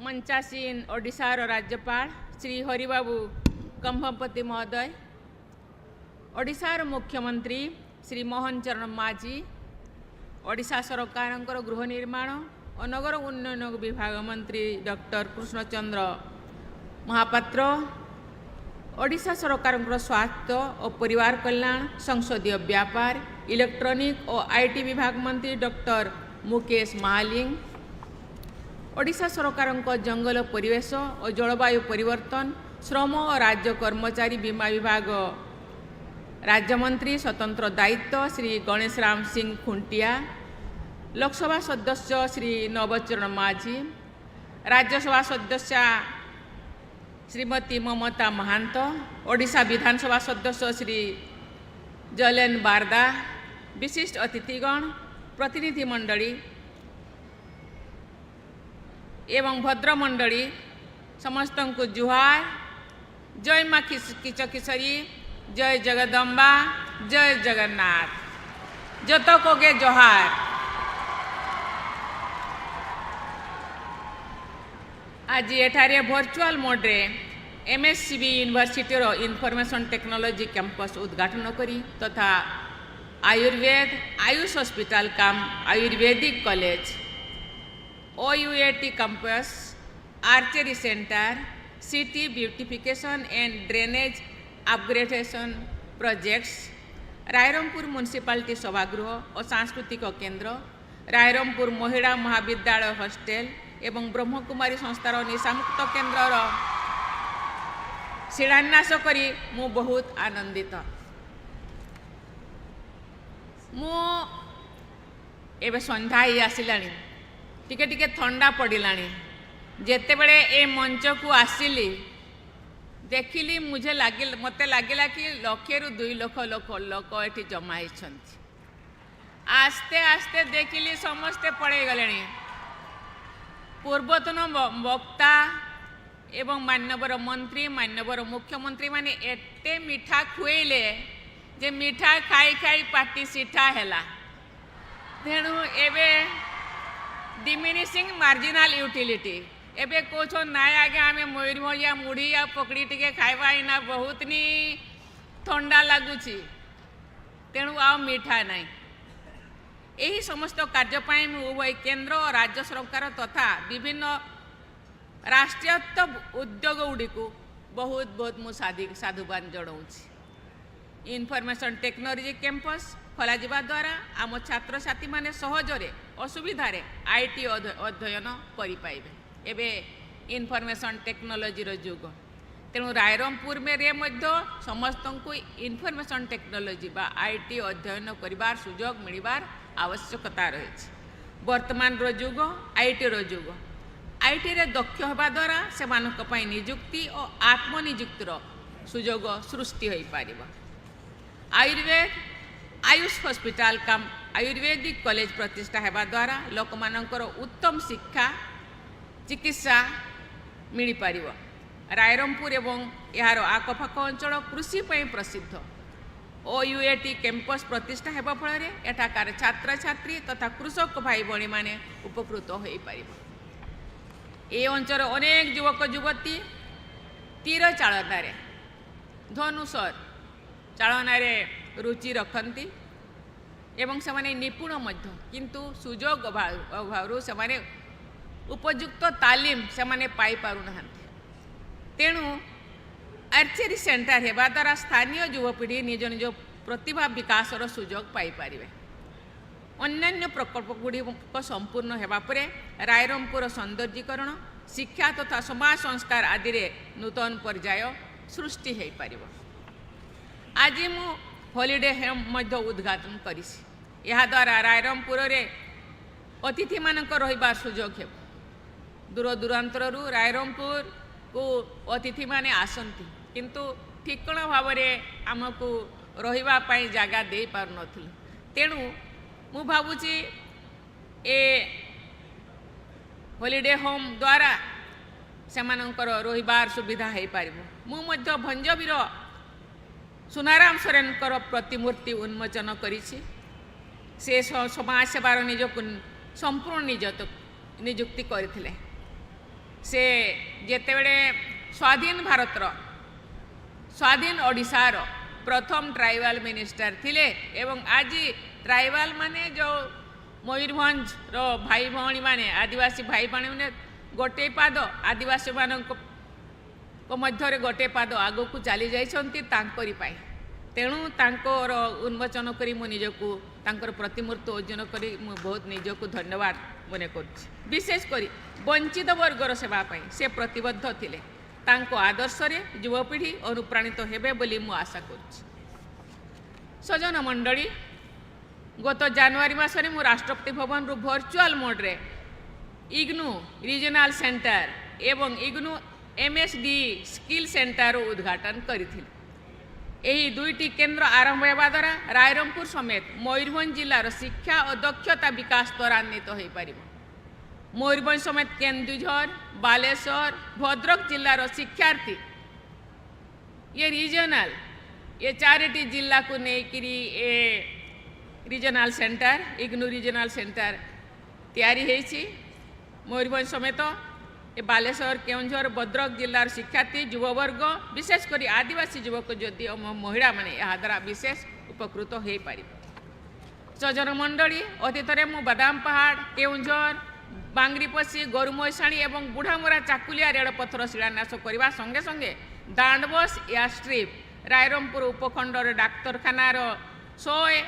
ମଞ୍ଚାସୀନ ଓଡ଼ିଶାର ରାଜ୍ୟପାଳ ଶ୍ରୀ ହରିବାବୁ କମ୍ଭମପତି ମହୋଦୟ, ଓଡ଼ିଶାର ମୁଖ୍ୟମନ୍ତ୍ରୀ ଶ୍ରୀ ମୋହନ ଚରଣ ମାଝୀ, ଓଡ଼ିଶା ସରକାରଙ୍କର ଗୃହ ନିର୍ମାଣ ଓ ନଗର ଉନ୍ନୟନ ବିଭାଗ ମନ୍ତ୍ରୀ ଡକ୍ଟର କୃଷ୍ଣଚନ୍ଦ୍ର ମହାପାତ୍ର, ଓଡ଼ିଶା ସରକାରଙ୍କର ସ୍ୱାସ୍ଥ୍ୟ ଓ ପରିବାର କଲ୍ୟାଣ, ସଂସଦୀୟ ବ୍ୟାପାର, ଇଲେକ୍ଟ୍ରୋନିକ୍ ଓ IT ବିଭାଗ ମନ୍ତ୍ରୀ ଡକ୍ଟର ମୁକେଶ ମହାଲିଙ୍ଗ, ଓଡ଼ିଶା ସରକାରଙ୍କ ଜଙ୍ଗଲ, ପରିବେଶ ଓ ଜଳବାୟୁ ପରିବର୍ତ୍ତନ, ଶ୍ରମ ଓ ରାଜ୍ୟ କର୍ମଚାରୀ ବୀମା ବିଭାଗ ରାଜ୍ୟମନ୍ତ୍ରୀ ସ୍ୱତନ୍ତ୍ର ଦାୟିତ୍ୱ ଶ୍ରୀ ଗଣେଶ ରାମ ସିଂ ଖୁଣ୍ଟିଆ, ଲୋକସଭା ସଦସ୍ୟ ଶ୍ରୀ ନବଚରଣ ମାଝୀ, ରାଜ୍ୟସଭା ସଦସ୍ୟା ଶ୍ରୀମତୀ ମମତା ମହାନ୍ତ, ଓଡ଼ିଶା ବିଧାନସଭା ସଦସ୍ୟ ଶ୍ରୀ ଜଲେନ ବାରଦା, ବିଶିଷ୍ଟ ଅତିଥିଗଣ, ପ୍ରତିନିଧି ମଣ୍ଡଳୀ ଏବଂ ଭଦ୍ରମଣ୍ଡଳୀ, ସମସ୍ତଙ୍କୁ ଜୁହାର। ଜୟ ମା କିଚକେଶ୍ୱରୀ, ଜୟ ଜଗଦମ୍ବା, ଜୟ ଜଗନ୍ନାଥ। ᱡᱚᱛᱚ ᱠᱚᱜᱮ ᱡᱚᱦᱟᱨ। ଆଜି ଏଠାରେ ଭର୍ଚୁଆଲ ମୋଡ଼ରେ ଏମ୍ଏସ୍ସିବି ୟୁନିଭର୍ସିଟିର ଇନଫର୍ମେସନ୍ ଟେକ୍ନୋଲୋଜି କ୍ୟାମ୍ପସ୍ ଉଦ୍ଘାଟନ କରି ତଥା ଆୟୁର୍ବେଦ ଆୟୁଷ ହସ୍ପିଟାଲ କାମ୍ ଆୟୁର୍ବେଦିକ college, OUAT campus, archery centre, city beautification and drainage upgradation projects, Rairangpur municipality ସଭାଗୃହ ଓ ସାଂସ୍କୃତିକ କେନ୍ଦ୍ର, ରାଇରଙ୍ଗପୁର ମହିଳା ମହାବିଦ୍ୟାଳୟ ହଷ୍ଟେଲ ଏବଂ ବ୍ରହ୍ମକୁମାରୀ ସଂସ୍ଥାର ନିଶାମୁକ୍ତ କେନ୍ଦ୍ରର ଶିଳାନ୍ୟାସ କରି ମୁଁ ବହୁତ ଆନନ୍ଦିତ। ମୁଁ ଏବେ ସନ୍ଧ୍ୟା ହେଇ ଆସିଲାଣି, ଟିକେ ଟିକେ ଥଣ୍ଡା ପଡ଼ିଲାଣି। ଯେତେବେଳେ ଏ ମଞ୍ଚକୁ ଆସିଲି, ଦେଖିଲି, ମୁଝେ ଲାଗିଲା, ମୋତେ ଲାଗିଲା କି ଲକ୍ଷେରୁ 2 ଲକ୍ଷ ଲୋକ ଏଠି ଜମା ହେଇଛନ୍ତି। ଆସ୍ତେ ଆସ୍ତେ ଦେଖିଲି ସମସ୍ତେ ପଳେଇ ଗଲେଣି। ପୂର୍ବତନ ବକ୍ତା ଏବଂ ମାନ୍ୟବର ମନ୍ତ୍ରୀ, ମାନ୍ୟବର ମୁଖ୍ୟମନ୍ତ୍ରୀମାନେ ଏତେ ମିଠା ଖୁଏଇଲେ ଯେ ମିଠା ଖାଇ ଖାଇ ପାଟି ସିଠା ହେଲା। ତେଣୁ ଏବେ ଡିମିନିସିଂ ମାର୍ଜିନାଲ ୟୁଟିଲିଟି। ଏବେ କହୁଛନ୍, ନାଇଁ ଆଜ୍ଞା, ଆମେ ମୟୂରଭଞ୍ଜିଆ ମୁଢ଼ି ଆଉ ପକଡ଼ି ଟିକେ ଖାଇବା, ଏଇନା ବହୁତ ନି ଥଣ୍ଡା ଲାଗୁଛି, ତେଣୁ ଆଉ ମିଠା ନାହିଁ। ଏହି ସମସ୍ତ କାର୍ଯ୍ୟ ପାଇଁ ମୁଁ ଉଭୟ କେନ୍ଦ୍ର ଓ ରାଜ୍ୟ ସରକାର ତଥା ବିଭିନ୍ନ ରାଷ୍ଟ୍ରାୟତ୍ତ ଉଦ୍ୟୋଗ ଗୁଡ଼ିକୁ ବହୁତ ବହୁତ ମୁଁ ସାଧୁବାଦ ଜଣାଉଛି। ଇନଫର୍ମେସନ୍ ଟେକ୍ନୋଲୋଜି କ୍ୟାମ୍ପସ୍ ଖୋଲାଯିବା ଦ୍ୱାରା ଆମ ଛାତ୍ରଛାତ୍ରୀମାନେ ସହଜରେ ଅସୁବିଧାରେ IT ଅଧ୍ୟୟନ କରିପାରିବେ। ଏବେ ଇନଫର୍ମେସନ୍ ଟେକ୍ନୋଲୋଜିର ଯୁଗ। ତେଣୁ ରାଇରଙ୍ଗପୁରରେ ମଧ୍ୟ ସମସ୍ତଙ୍କୁ ଇନଫର୍ମେସନ୍ ଟେକ୍ନୋଲୋଜି ବା IT ଅଧ୍ୟୟନ କରିବାର ସୁଯୋଗ ମିଳିବାର ଆବଶ୍ୟକତା ରହିଛି। ବର୍ତ୍ତମାନର ଯୁଗ ଆଇଟିର ଯୁଗ। ଆଇଟିରେ ଦକ୍ଷ ହେବା ଦ୍ୱାରା ସେମାନଙ୍କ ପାଇଁ ନିଯୁକ୍ତି ଓ ଆତ୍ମନିଯୁକ୍ତିର ସୁଯୋଗ ସୃଷ୍ଟି ହୋଇପାରିବ। ଆୟୁର୍ବେଦ ଆୟୁଷ ହସ୍ପିଟାଲ କାମ୍ ଆୟୁର୍ବେଦିକ କଲେଜ ପ୍ରତିଷ୍ଠା ହେବା ଦ୍ୱାରା ଲୋକମାନଙ୍କର ଉତ୍ତମ ଶିକ୍ଷା, ଚିକିତ୍ସା ମିଳିପାରିବ। ରାଇରଙ୍ଗପୁର ଏବଂ ଏହାର ଆଖପାଖ ଅଞ୍ଚଳ କୃଷି ପାଇଁ ପ୍ରସିଦ୍ଧ। ଓୟୁଏଟି କ୍ୟାମ୍ପସ୍ ପ୍ରତିଷ୍ଠା ହେବା ଫଳରେ ଏଠାକାର ଛାତ୍ରଛାତ୍ରୀ ତଥା କୃଷକ ଭାଇ ଭଉଣୀମାନେ ଉପକୃତ ହୋଇପାରିବ। ଏ ଅଞ୍ଚଳର ଅନେକ ଯୁବକ ଯୁବତୀ ତୀର ଚାଳନାରେ, ଧନୁଶର ଚାଳନାରେ ରୁଚି ରଖନ୍ତି ଏବଂ ସେମାନେ ନିପୁଣ ମଧ୍ୟ। କିନ୍ତୁ ସୁଯୋଗ ଅଭାବରୁ ସେମାନେ ଉପଯୁକ୍ତ ତାଲିମ ସେମାନେ ପାଇପାରୁନାହାନ୍ତି। ତେଣୁ ଆର୍ଚେରୀ ସେଣ୍ଟର ହେବା ଦ୍ୱାରା ସ୍ଥାନୀୟ ଯୁବପିଢ଼ି ନିଜ ନିଜ ପ୍ରତିଭା ବିକାଶର ସୁଯୋଗ ପାଇପାରିବେ। ଅନ୍ୟାନ୍ୟ ପ୍ରକଳ୍ପ ଗୁଡ଼ିକ ସମ୍ପୂର୍ଣ୍ଣ ହେବା ପରେ ରାଇରଙ୍ଗପୁର ସୌନ୍ଦର୍ଯ୍ୟକରଣ, ଶିକ୍ଷା ତଥା ସମାଜ ସଂସ୍କାର ଆଦିରେ ନୂତନ ପର୍ଯ୍ୟାୟ ସୃଷ୍ଟି ହୋଇପାରିବ। ଆଜି ମୁଁ ହଲିଡେ ହୋମ୍ ମଧ୍ୟ ଉଦ୍ଘାଟନ କରିଛି। ଏହାଦ୍ୱାରା ରାଇରଙ୍ଗପୁରରେ ଅତିଥିମାନଙ୍କ ରହିବାର ସୁଯୋଗ ହେବ। ଦୂର ଦୂରାନ୍ତରରୁ ରାଇରଙ୍ଗପୁରକୁ ଅତିଥିମାନେ ଆସନ୍ତି, କିନ୍ତୁ ଠିକଣା ଭାବରେ ଆମକୁ ରହିବା ପାଇଁ ଜାଗା ଦେଇପାରୁନଥିଲେ। ତେଣୁ ମୁଁ ଭାବୁଛି ଏ ହଲିଡେ ହୋମ୍ ଦ୍ୱାରା ସେମାନଙ୍କର ରହିବାର ସୁବିଧା ହୋଇପାରିବ। ମୁଁ ମଧ୍ୟ ଭଞ୍ଜବୀର ସୁନାରାମ ସୋରେନଙ୍କର ପ୍ରତିମୂର୍ତ୍ତି ଉନ୍ମୋଚନ କରିଛି। ସେ ସମାଜ ସେବାର ନିଜକୁ ସମ୍ପୂର୍ଣ୍ଣ ନିଯୁକ୍ତି କରିଥିଲେ। ସେ ଯେତେବେଳେ ସ୍ୱାଧୀନ ଭାରତର, ସ୍ୱାଧୀନ ଓଡ଼ିଶାର ପ୍ରଥମ ଟ୍ରାଇବାଲ ମିନିଷ୍ଟର ଥିଲେ ଏବଂ ଆଜି ଟ୍ରାଇବାଲ ମାନେ ଯେଉଁ ମୟୂରଭଞ୍ଜର ଭାଇ ଭଉଣୀମାନେ, ଆଦିବାସୀ ଭାଇ ଭଉଣୀମାନେ ଗୋଟେ ପାଦ, ଆଦିବାସୀମାନଙ୍କ ମଧ୍ୟରେ ଗୋଟେ ପାଦ ଆଗକୁ ଚାଲି ଯାଇଛନ୍ତି ତାଙ୍କରି ପାଇଁ। ତେଣୁ ତାଙ୍କର ଉନ୍ମୋଚନ କରି ମୁଁ ନିଜକୁ, ତାଙ୍କର ପ୍ରତିମୂର୍ତ୍ତି ଅର୍ଜନ କରି ମୁଁ ବହୁତ ନିଜକୁ ଧନ୍ୟବାଦ ମନେ କରୁଛି। ବିଶେଷ କରି ବଞ୍ଚିତ ବର୍ଗର ସେବା ପାଇଁ ସେ ପ୍ରତିବଦ୍ଧ ଥିଲେ। ତାଙ୍କ ଆଦର୍ଶରେ ଯୁବପିଢ଼ି ଅନୁପ୍ରାଣିତ ହେବେ ବୋଲି ମୁଁ ଆଶା କରୁଛି। ସଜ୍ଜନ ମଣ୍ଡଳୀ, ଗତ ଜାନୁଆରୀ ମାସରେ ମୁଁ ରାଷ୍ଟ୍ରପତି ଭବନରୁ ଭର୍ଚୁଆଲ ମୋଡ଼ରେ ଇଗ୍ନୁ ରିଜନାଲ ସେଣ୍ଟର ଏବଂ ଇଗ୍ନୁ ଏମ୍ଏସ୍ଡି ସ୍କିଲ୍ ସେଣ୍ଟର ଉଦ୍ଘାଟନ କରିଥିଲି। ଏହି ଦୁଇଟି କେନ୍ଦ୍ର ଆରମ୍ଭ ହେବା ଦ୍ୱାରା ରାଇରଙ୍ଗପୁର ସମେତ ମୟୂରଭଞ୍ଜ ଜିଲ୍ଲାର ଶିକ୍ଷା ଓ ଦକ୍ଷତା ବିକାଶ ତ୍ୱରାନ୍ୱିତ ହୋଇପାରିବ। ମୟୂରଭଞ୍ଜ ସମେତ କେନ୍ଦୁଝର, ବାଲେଶ୍ୱର, ଭଦ୍ରକ ଜିଲ୍ଲାର ଶିକ୍ଷାର୍ଥୀ, ଇଏ ରିଜନାଲ, ଏ ଚାରିଟି ଜିଲ୍ଲାକୁ ନେଇକିରି ଏ regional centre, IGNOU regional centre ତିଆରି ହେଇଛି। ମୟୂରଭଞ୍ଜ ସମେତ ଏ ବାଲେଶ୍ୱର, କେଉଁଝର, ଭଦ୍ରକ ଜିଲ୍ଲାର ଶିକ୍ଷାର୍ଥୀ, ଯୁବବର୍ଗ, ବିଶେଷ କରି ଆଦିବାସୀ ଯୁବକ ଯଦି ଓ ମହିଳାମାନେ ଏହାଦ୍ୱାରା ବିଶେଷ ଉପକୃତ ହୋଇପାରିବେ। ସଜ୍ଜନ ମଣ୍ଡଳୀ, ଅତୀତରେ ମୁଁ ବାଦାମ ପାହାଡ଼, କେଉଁଝର, ବାଙ୍ଗରିପୋଷି, ଗୋରୁମହିଷାଣୀ ଏବଂ ବୁଢ଼ାମରା ଚାକୁଲିଆ ରେଳପଥର ଶିଳାନ୍ୟାସ କରିବା ସଙ୍ଗେ ସଙ୍ଗେ ଦାଣ୍ଡବସ୍ ଏୟାର ଷ୍ଟ୍ରିପ୍, ରାଇରଙ୍ଗପୁର ଉପଖଣ୍ଡର ଡାକ୍ତରଖାନାର 101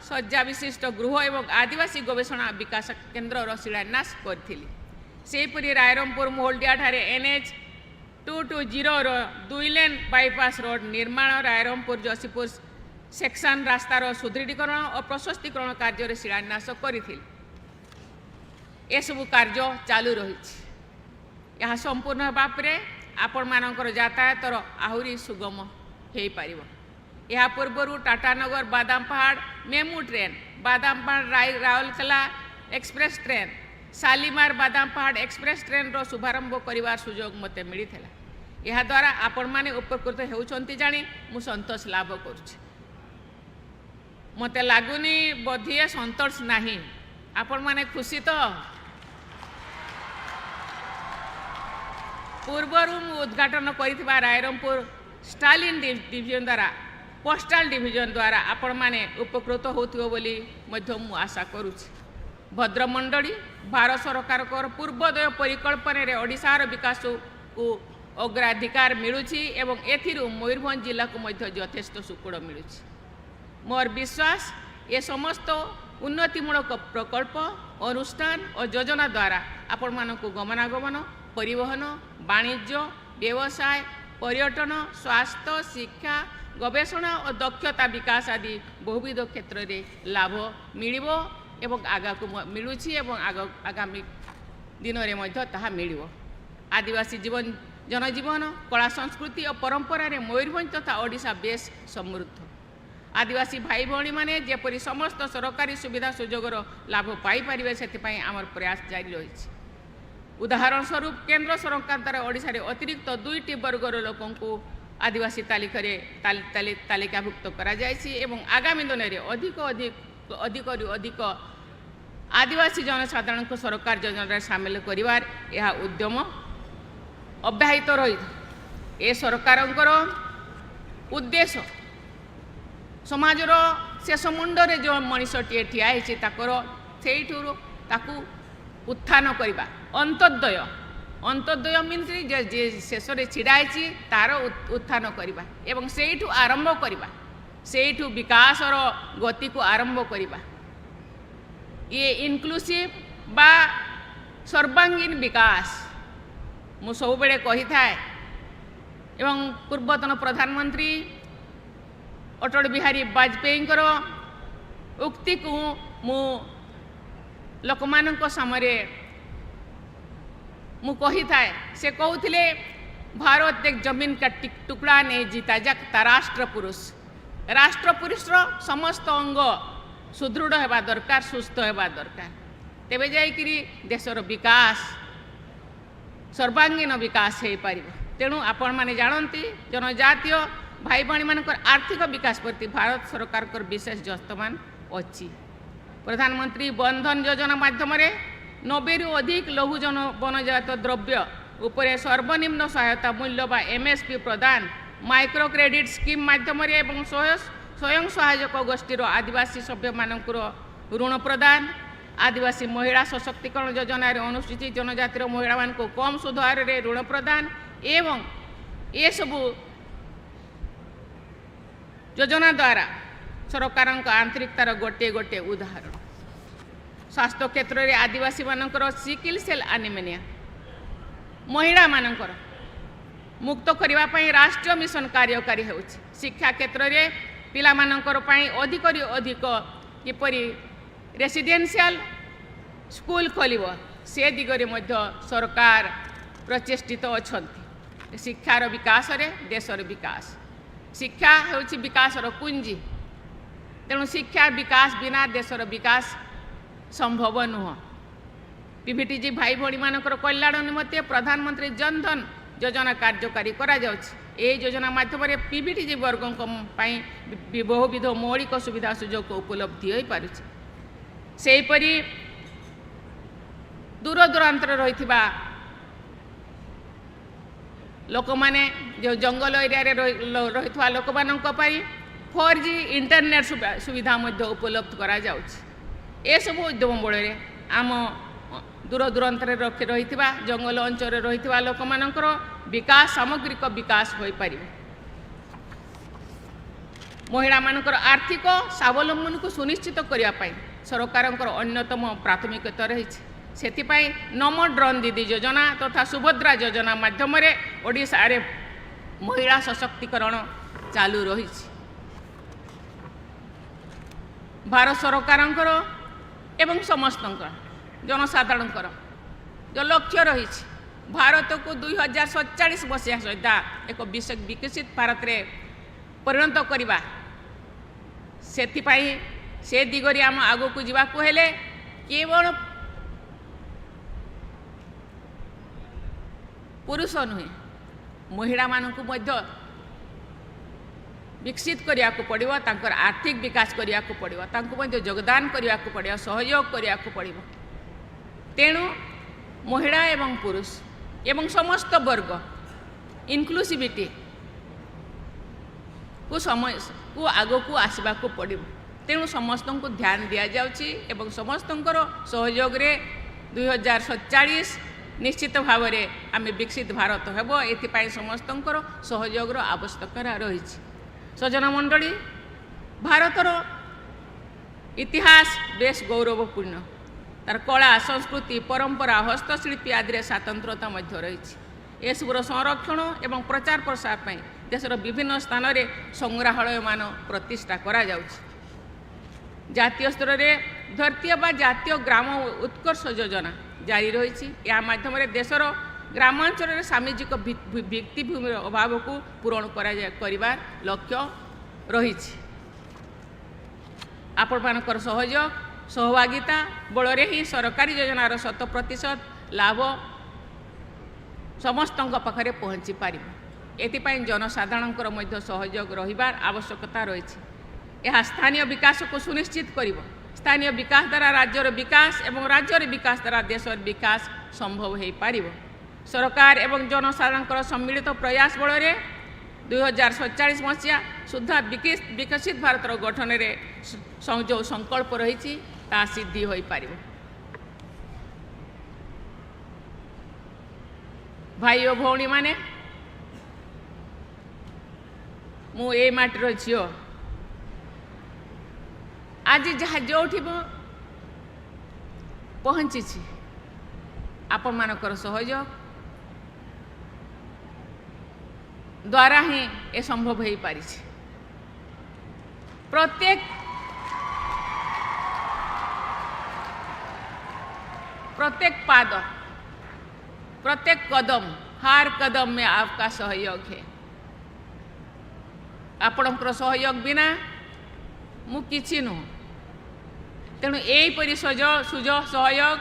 ଶଯ୍ୟା ବିଶିଷ୍ଟ ଗୃହ ଏବଂ ଆଦିବାସୀ ଗବେଷଣା ବିକାଶ କେନ୍ଦ୍ରର ଶିଳାନ୍ୟାସ କରିଥିଲି। ସେହିପରି ରାଇରଙ୍ଗପୁର ମୋହଲଡିଆଠାରେ ଏନ୍ଏଚ୍ 220ର 2 ଲେନ୍ ବାଇପାସ୍ ରୋଡ଼ ନିର୍ମାଣ, ରାଇରଙ୍ଗପୁର ଯଶୀପୁର ସେକ୍ସନ ରାସ୍ତାର ସୁଦୃଢ଼ୀକରଣ ଓ ପ୍ରଶସ୍ତିକରଣ କାର୍ଯ୍ୟରେ ଶିଳାନ୍ୟାସ କରିଥିଲି। ଏସବୁ କାର୍ଯ୍ୟ ଚାଲୁ ରହିଛି। ଏହା ସମ୍ପୂର୍ଣ୍ଣ ହେବା ପରେ ଆପଣମାନଙ୍କର ଯାତାୟାତର ଆହୁରି ସୁଗମ ହୋଇପାରିବ। ଏହା ପୂର୍ବରୁ Tatanagar Badampahar MEMU train, Badampahar Rourkela express train, Shalimar Badampahar express ଟ୍ରେନ୍ର ଶୁଭାରମ୍ଭ କରିବାର ସୁଯୋଗ ମୋତେ ମିଳିଥିଲା। ଏହାଦ୍ୱାରା ଆପଣମାନେ ଉପକୃତ ହେଉଛନ୍ତି ଜାଣି ମୁଁ ସନ୍ତୋଷ ଲାଭ କରୁଛି। ମୋତେ ଲାଗୁନି ବୋଧିଏ ସନ୍ତୋଷ ନାହିଁ। ଆପଣମାନେ ଖୁସି ତ? ପୂର୍ବରୁ ମୁଁ ଉଦ୍ଘାଟନ କରିଥିବା ରାଇରଙ୍ଗପୁର ଷ୍ଟାଲିନ ଡିଭିଜନ ଦ୍ୱାରା, ପୋଷ୍ଟାଲ ଡିଭିଜନ ଦ୍ୱାରା ଆପଣମାନେ ଉପକୃତ ହେଉଥିବ ବୋଲି ମଧ୍ୟ ମୁଁ ଆଶା କରୁଛି। ଭଦ୍ରମଣ୍ଡଳୀ, ଭାରତ ସରକାରଙ୍କର ପୂର୍ବୋଦୟ ପରିକଳ୍ପନାରେ ଓଡ଼ିଶାର ବିକାଶକୁ ଅଗ୍ରାଧିକାର ମିଳୁଛି ଏବଂ ଏଥିରୁ ମୟୂରଭଞ୍ଜ ଜିଲ୍ଲାକୁ ମଧ୍ୟ ଯଥେଷ୍ଟ ସୁଫଳ ମିଳୁଛି। ମୋର ବିଶ୍ୱାସ, ଏ ସମସ୍ତ ଉନ୍ନତିମୂଳକ ପ୍ରକଳ୍ପ, ଅନୁଷ୍ଠାନ ଓ ଯୋଜନା ଦ୍ୱାରା ଆପଣମାନଙ୍କୁ ଗମନାଗମନ, ପରିବହନ, ବାଣିଜ୍ୟ, ବ୍ୟବସାୟ, ପର୍ଯ୍ୟଟନ, ସ୍ୱାସ୍ଥ୍ୟ, ଶିକ୍ଷା, ଗବେଷଣା ଓ ଦକ୍ଷତା ବିକାଶ ଆଦି ବହୁବିଧ କ୍ଷେତ୍ରରେ ଲାଭ ମିଳିବ ଏବଂ ଆଗକୁ ମିଳୁଛି ଏବଂ ଆଗାମୀ ଦିନରେ ମଧ୍ୟ ତାହା ମିଳିବ। ଆଦିବାସୀ ଜୀବନ, ଜନଜୀବନ, କଳା, ସଂସ୍କୃତି ଓ ପରମ୍ପରାରେ ମୟୂରଭଞ୍ଜ ତଥା ଓଡ଼ିଶା ବେଶ ସମୃଦ୍ଧ। ଆଦିବାସୀ ଭାଇ ଭଉଣୀମାନେ ଯେପରି ସମସ୍ତ ସରକାରୀ ସୁବିଧା ସୁଯୋଗର ଲାଭ ପାଇପାରିବେ, ସେଥିପାଇଁ ଆମର ପ୍ରୟାସ ଜାରି ରହିଛି। ଉଦାହରଣ ସ୍ୱରୂପ, କେନ୍ଦ୍ର ସରକାର ଦ୍ୱାରା ଓଡ଼ିଶାରେ ଅତିରିକ୍ତ ଦୁଇଟି ବର୍ଗର ଲୋକଙ୍କୁ ଆଦିବାସୀ ତାଲିକାରେ ତାଲିକାଭୁକ୍ତ କରାଯାଇଛି ଏବଂ ଆଗାମୀ ଦିନରେ ଅଧିକ ଅଧିକ ଅଧିକରୁ ଅଧିକ ଆଦିବାସୀ ଜନସାଧାରଣଙ୍କୁ ସରକାର ଯୋଜନାରେ ସାମିଲ କରିବାର ଏହା ଉଦ୍ୟମ ଅବ୍ୟାହତ ରହିଛି। ଏ ସରକାରଙ୍କର ଉଦ୍ଦେଶ୍ୟ ସମାଜର ଶେଷ ମୁଣ୍ଡରେ ଯେଉଁ ମଣିଷଟିଏ ଠିଆ ହେଇଛି, ତାଙ୍କର ସେଇଠୁ ତାକୁ ଉତ୍ଥାନ କରିବା। ଅନ୍ତ୍ୟୋଦୟ, ଅନ୍ତ୍ୟୋଦୟ ମିନ୍ସ ଯେ ଯିଏ ଶେଷରେ ଛିଡ଼ା ହେଇଛି ତାର ଉତ୍ଥାନ କରିବା ଏବଂ ସେଇଠୁ ଆରମ୍ଭ କରିବା, ସେଇଠୁ ବିକାଶର ଗତିକୁ ଆରମ୍ଭ କରିବା। ଇଏ ଇନକ୍ଲୁସିଭ୍ ବା ସର୍ବାଙ୍ଗୀନ ବିକାଶ ମୁଁ ସବୁବେଳେ କହିଥାଏ ଏବଂ ପୂର୍ବତନ ପ୍ରଧାନମନ୍ତ୍ରୀ ଅଟଳ ବିହାରୀ ବାଜପେୟୀଙ୍କର ଉକ୍ତିକୁ ମୁଁ ଲୋକମାନଙ୍କ ସାମରେ ମୁଁ କହିଥାଏ। ସେ କହୁଥିଲେ, "भारत एक जमीन का टुकड़ा नहीं, जीता जागता राष्ट्र पुरुष।" ରାଷ୍ଟ୍ର ପୁରୁଷର ସମସ୍ତ ଅଙ୍ଗ ସୁଦୃଢ଼ ହେବା ଦରକାର, ସୁସ୍ଥ ହେବା ଦରକାର, ତେବେ ଯାଇକରି ଦେଶର ବିକାଶ, ସର୍ବାଙ୍ଗୀନ ବିକାଶ ହେଇପାରିବ। ତେଣୁ ଆପଣମାନେ ଜାଣନ୍ତି, ଜନଜାତୀୟ ଭାଇ ଭଉଣୀମାନଙ୍କର ଆର୍ଥିକ ବିକାଶ ପ୍ରତି ଭାରତ ସରକାରଙ୍କର ବିଶେଷ ଯତ୍ନବାନ ଅଛି। ପ୍ରଧାନମନ୍ତ୍ରୀ ବନ୍ଧନ ଯୋଜନା ମାଧ୍ୟମରେ 90ରୁ ଅଧିକ ଲଘୁ ବନଜାତ ଦ୍ରବ୍ୟ ଉପରେ ସର୍ବନିମ୍ନ ସହାୟତା ମୂଲ୍ୟ ବା ଏମ୍ଏସ୍ପି ପ୍ରଦାନ, ମାଇକ୍ରୋ କ୍ରେଡିଟ୍ ସ୍କିମ୍ ମାଧ୍ୟମରେ ଏବଂ ସ୍ୱୟଂ ସହାୟକ ଗୋଷ୍ଠୀର ଆଦିବାସୀ ସଭ୍ୟମାନଙ୍କର ଋଣ ପ୍ରଦାନ, ଆଦିବାସୀ ମହିଳା ସଶକ୍ତିକରଣ ଯୋଜନାରେ ଅନୁସୂଚିତ ଜନଜାତିର ମହିଳାମାନଙ୍କୁ କମ୍ ସୁଧ ହାରରେ ଋଣ ପ୍ରଦାନ ଏବଂ ଏସବୁ ଯୋଜନା ଦ୍ୱାରା ସରକାରଙ୍କ ଆନ୍ତରିକତାର ଗୋଟିଏ ଗୋଟିଏ ଉଦାହରଣ। ସ୍ୱାସ୍ଥ୍ୟ କ୍ଷେତ୍ରରେ ଆଦିବାସୀମାନଙ୍କର ସିକିଲ୍ ସେଲ୍ ଆନିମେନିଆ ମହିଳାମାନଙ୍କର ମୁକ୍ତ କରିବା ପାଇଁ ରାଷ୍ଟ୍ରୀୟ ମିଶନ କାର୍ଯ୍ୟକାରୀ ହେଉଛି। ଶିକ୍ଷା କ୍ଷେତ୍ରରେ ପିଲାମାନଙ୍କର ପାଇଁ ଅଧିକରୁ ଅଧିକ କିପରି ରେସିଡେନ୍ସିଆଲ ସ୍କୁଲ ଖୋଲିବ, ସେ ଦିଗରେ ମଧ୍ୟ ସରକାର ପ୍ରଚେଷ୍ଟିତ ଅଛନ୍ତି। ଶିକ୍ଷାର ବିକାଶରେ ଦେଶର ବିକାଶ। ଶିକ୍ଷା ହେଉଛି ବିକାଶର କୁଞ୍ଜି। ତେଣୁ ଶିକ୍ଷା ବିକାଶ ବିନା ଦେଶର ବିକାଶ ସମ୍ଭବ ନୁହଁ। ପିଭିଟିଜି ଭାଇ ଭଉଣୀମାନଙ୍କର କଲ୍ୟାଣ ନିମନ୍ତେ ପ୍ରଧାନମନ୍ତ୍ରୀ ଜନଧନ ଯୋଜନା କାର୍ଯ୍ୟକାରୀ କରାଯାଉଛି। ଏହି ଯୋଜନା ମାଧ୍ୟମରେ ପିଭିଟିଜି ବର୍ଗଙ୍କ ପାଇଁ ବହୁବିଧ ମୌଳିକ ସୁବିଧା ସୁଯୋଗ ଉପଲବ୍ଧି ହୋଇପାରୁଛି। ସେହିପରି ଦୂର ଦୂରାନ୍ତରେ ରହିଥିବା ଲୋକମାନେ, ଯେଉଁ ଜଙ୍ଗଲ ଏରିଆରେ ରହିଥିବା ଲୋକମାନଙ୍କ ପାଇଁ 4G internet ସୁବିଧା ମଧ୍ୟ ଉପଲବ୍ଧ କରାଯାଉଛି। ଏସବୁ ଉଦ୍ୟମ ବଳରେ ଆମ ଦୂର ଦୂରାନ୍ତରେ ରହିଥିବା, ଜଙ୍ଗଲ ଅଞ୍ଚଳରେ ରହିଥିବା ଲୋକମାନଙ୍କର ବିକାଶ, ସାମଗ୍ରିକ ବିକାଶ ହୋଇପାରିବ। ମହିଳାମାନଙ୍କର ଆର୍ଥିକ ସ୍ୱାବଲମ୍ବନକୁ ସୁନିଶ୍ଚିତ କରିବା ପାଇଁ ସରକାରଙ୍କର ଅନ୍ୟତମ ପ୍ରାଥମିକତା ରହିଛି। ସେଥିପାଇଁ ନମୋ ଡ୍ରୋନ୍ ଦିଦି ଯୋଜନା ତଥା ସୁଭଦ୍ରା ଯୋଜନା ମାଧ୍ୟମରେ ଓଡ଼ିଶାରେ ମହିଳା ସଶକ୍ତିକରଣ ଚାଲୁ ରହିଛି। ଭାରତ ସରକାରଙ୍କର ଏବଂ ସମସ୍ତଙ୍କର, ଜନସାଧାରଣଙ୍କର ଯେଉଁ ଲକ୍ଷ୍ୟ ରହିଛି, ଭାରତକୁ 2047 ମସିହା ସୁଦ୍ଧା ଏକ ବିକଶିତ ଭାରତରେ ପରିଣତ କରିବା, ସେଥିପାଇଁ ସେ ଦିଗରେ ଆମ ଆଗକୁ ଯିବାକୁ ହେଲେ କେବଳ ପୁରୁଷ ନୁହେଁ, ମହିଳାମାନଙ୍କୁ ମଧ୍ୟ ବିକଶିତ କରିବାକୁ ପଡ଼ିବ। ତାଙ୍କର ଆର୍ଥିକ ବିକାଶ କରିବାକୁ ପଡ଼ିବ, ତାଙ୍କୁ ମଧ୍ୟ ଯୋଗଦାନ କରିବାକୁ ପଡ଼ିବ, ସହଯୋଗ କରିବାକୁ ପଡ଼ିବ। ତେଣୁ ମହିଳା ଏବଂ ପୁରୁଷ ଏବଂ ସମସ୍ତ ବର୍ଗ, ଇନକ୍ଲୁସିଭିଟି କୁ ସମୟକୁ ଆଗକୁ ଆସିବାକୁ ପଡ଼ିବ। ତେଣୁ ସମସ୍ତଙ୍କୁ ଧ୍ୟାନ ଦିଆଯାଉଛି ଏବଂ ସମସ୍ତଙ୍କର ସହଯୋଗରେ 2047 ନିଶ୍ଚିତ ଭାବରେ ଆମେ ବିକଶିତ ଭାରତ ହେବ। ଏଥିପାଇଁ ସମସ୍ତଙ୍କର ସହଯୋଗର ଆବଶ୍ୟକତା ରହିଛି। ସଜ୍ଜନ ମଣ୍ଡଳୀ, ଭାରତର ଇତିହାସ ବେଶ ଗୌରବପୂର୍ଣ୍ଣ। ତାର କଳା, ସଂସ୍କୃତି, ପରମ୍ପରା, ହସ୍ତଶିଳ୍ପୀ ଆଦିରେ ସ୍ୱାତନ୍ତ୍ରତା ମଧ୍ୟ ରହିଛି। ଏସବୁର ସଂରକ୍ଷଣ ଏବଂ ପ୍ରଚାର ପ୍ରସାର ପାଇଁ ଦେଶର ବିଭିନ୍ନ ସ୍ଥାନରେ ସଂଗ୍ରହାଳୟମାନ ପ୍ରତିଷ୍ଠା କରାଯାଉଛି। ଜାତୀୟ ସ୍ତରରେ ଧରିତ୍ରୀ ବା ଜାତୀୟ ଗ୍ରାମ ଉତ୍କର୍ଷ ଯୋଜନା ଜାରି ରହିଛି। ଏହା ମାଧ୍ୟମରେ ଦେଶର ଗ୍ରାମାଞ୍ଚଳରେ ସାମାଜିକ ଭିତ୍ତିଭୂମିର ଅଭାବକୁ ପୂରଣ କରିବାର ଲକ୍ଷ୍ୟ ରହିଛି। ଆପଣମାନଙ୍କର ସହଯୋଗ, ସହଭାଗିତା ବଳରେ ହିଁ ସରକାରୀ ଯୋଜନାର 100% ଲାଭ ସମସ୍ତଙ୍କ ପାଖରେ ପହଞ୍ଚି ପାରିବ। ଏଥିପାଇଁ ଜନସାଧାରଣଙ୍କର ମଧ୍ୟ ସହଯୋଗ ରହିବାର ଆବଶ୍ୟକତା ରହିଛି। ଏହା ସ୍ଥାନୀୟ ବିକାଶକୁ ସୁନିଶ୍ଚିତ କରିବ। ସ୍ଥାନୀୟ ବିକାଶ ଦ୍ୱାରା ରାଜ୍ୟର ବିକାଶ ଏବଂ ରାଜ୍ୟର ବିକାଶ ଦ୍ୱାରା ଦେଶର ବିକାଶ ସମ୍ଭବ ହୋଇପାରିବ। ସରକାର ଏବଂ ଜନସାଧାରଣଙ୍କର ସମ୍ମିଳିତ ପ୍ରୟାସ ବଳରେ 2047 ମସିହା ସୁଦ୍ଧା ବିକଶିତ ଭାରତର ଗଠନରେ ଯେଉଁ ସଂକଳ୍ପ ରହିଛି, ତାହା ସିଦ୍ଧି ହୋଇପାରିବ। ଭାଇ ଓ ଭଉଣୀମାନେ, ମୁଁ ଏଇ ମାଟିର ଝିଅ। ଆଜି ଯାହା ଯେଉଁଠି ମୁଁ ପହଞ୍ଚିଛି, ଆପଣମାନଙ୍କର ସହଯୋଗ ଦ୍ୱାରା ହିଁ ଏ ସମ୍ଭବ ହୋଇପାରିଛି। प्रत्येक पाद, प्रत्येक कदम, हर कदम में आपका सहयोग है। ଆପଣଙ୍କର ସହଯୋଗ ବିନା ମୁଁ କିଛି ନୁହଁ। ତେଣୁ ଏହିପରି ସୁଯୋଗ, ସହଯୋଗ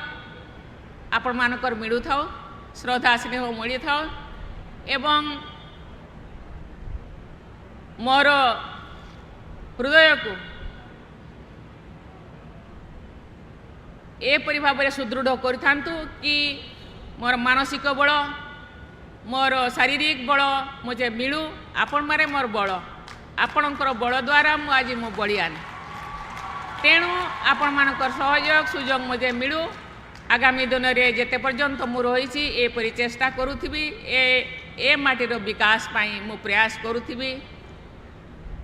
ଆପଣମାନଙ୍କର ମିଳୁଥାଉ, ଶ୍ରଦ୍ଧା ସ୍ନେହ ମିଳିଥାଉ ଏବଂ ମୋର ହୃଦୟକୁ ଏପରି ଭାବରେ ସୁଦୃଢ଼ କରିଥାନ୍ତୁ କି ମୋର ମାନସିକ ବଳ, ମୋର ଶାରୀରିକ ବଳ ମୋତେ ମିଳୁ। ଆପଣମାନେ ମୋର ବଳ। ଆପଣଙ୍କର ବଳ ଦ୍ୱାରା ମୁଁ ଆଜି ମୁଁ ବଳିଆନ। ତେଣୁ ଆପଣମାନଙ୍କର ସହଯୋଗ ସୁଯୋଗ ମୋତେ ମିଳୁ। ଆଗାମୀ ଦିନରେ ଯେତେ ପର୍ଯ୍ୟନ୍ତ ମୁଁ ରହିଛି, ଏପରି ଚେଷ୍ଟା କରୁଥିବି। ଏ ମାଟିର ବିକାଶ ପାଇଁ ମୁଁ ପ୍ରୟାସ କରୁଥିବି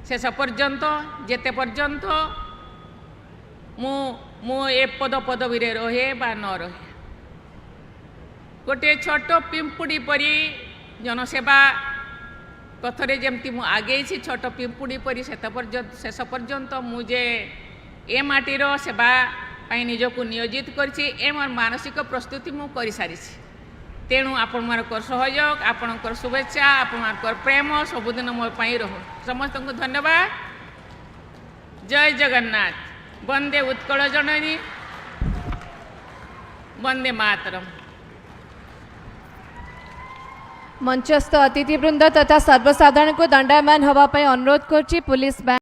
ଶେଷ ପର୍ଯ୍ୟନ୍ତ, ଯେତେ ପର୍ଯ୍ୟନ୍ତ ମୁଁ ଏ ପଦ ପଦବୀରେ ରହେ ବା ନ ରହେ। ଗୋଟିଏ ଛୋଟ ପିମ୍ପୁଡ଼ି ପରି ଜନସେବା ପଥରେ ଯେମିତି ମୁଁ ଆଗେଇଛି ଛୋଟ ପିମ୍ପୁଡ଼ି ପରି, ସେତେ ପର୍ଯ୍ୟନ୍ତ, ଶେଷ ପର୍ଯ୍ୟନ୍ତ ମୁଁ ଯେ ଏ ମାଟିର ସେବା ପାଇଁ ନିଜକୁ ନିୟୋଜିତ କରିଛି, ଏ ମୋର ମାନସିକ ପ୍ରସ୍ତୁତି ମୁଁ କରିସାରିଛି। ତେଣୁ ଆପଣମାନଙ୍କର ସହଯୋଗ, ଆପଣଙ୍କର ଶୁଭେଚ୍ଛା, ଆପଣମାନଙ୍କର ପ୍ରେମ ସବୁଦିନ ମୋ ପାଇଁ ରହୁ। ସମସ୍ତଙ୍କୁ ଧନ୍ୟବାଦ। ଜୟ ଜଗନ୍ନାଥ। ବନ୍ଦେ ଉତ୍କଳ ଜନନୀ। ବନ୍ଦେ ମାତରମ୍। ମଞ୍ଚସ୍ଥ ଅତିଥିବୃନ୍ଦ ତଥା ସର୍ବସାଧାରଣଙ୍କୁ ଦଣ୍ଡାୟମାନ ହେବା ପାଇଁ ଅନୁରୋଧ କରୁଛି। Police band.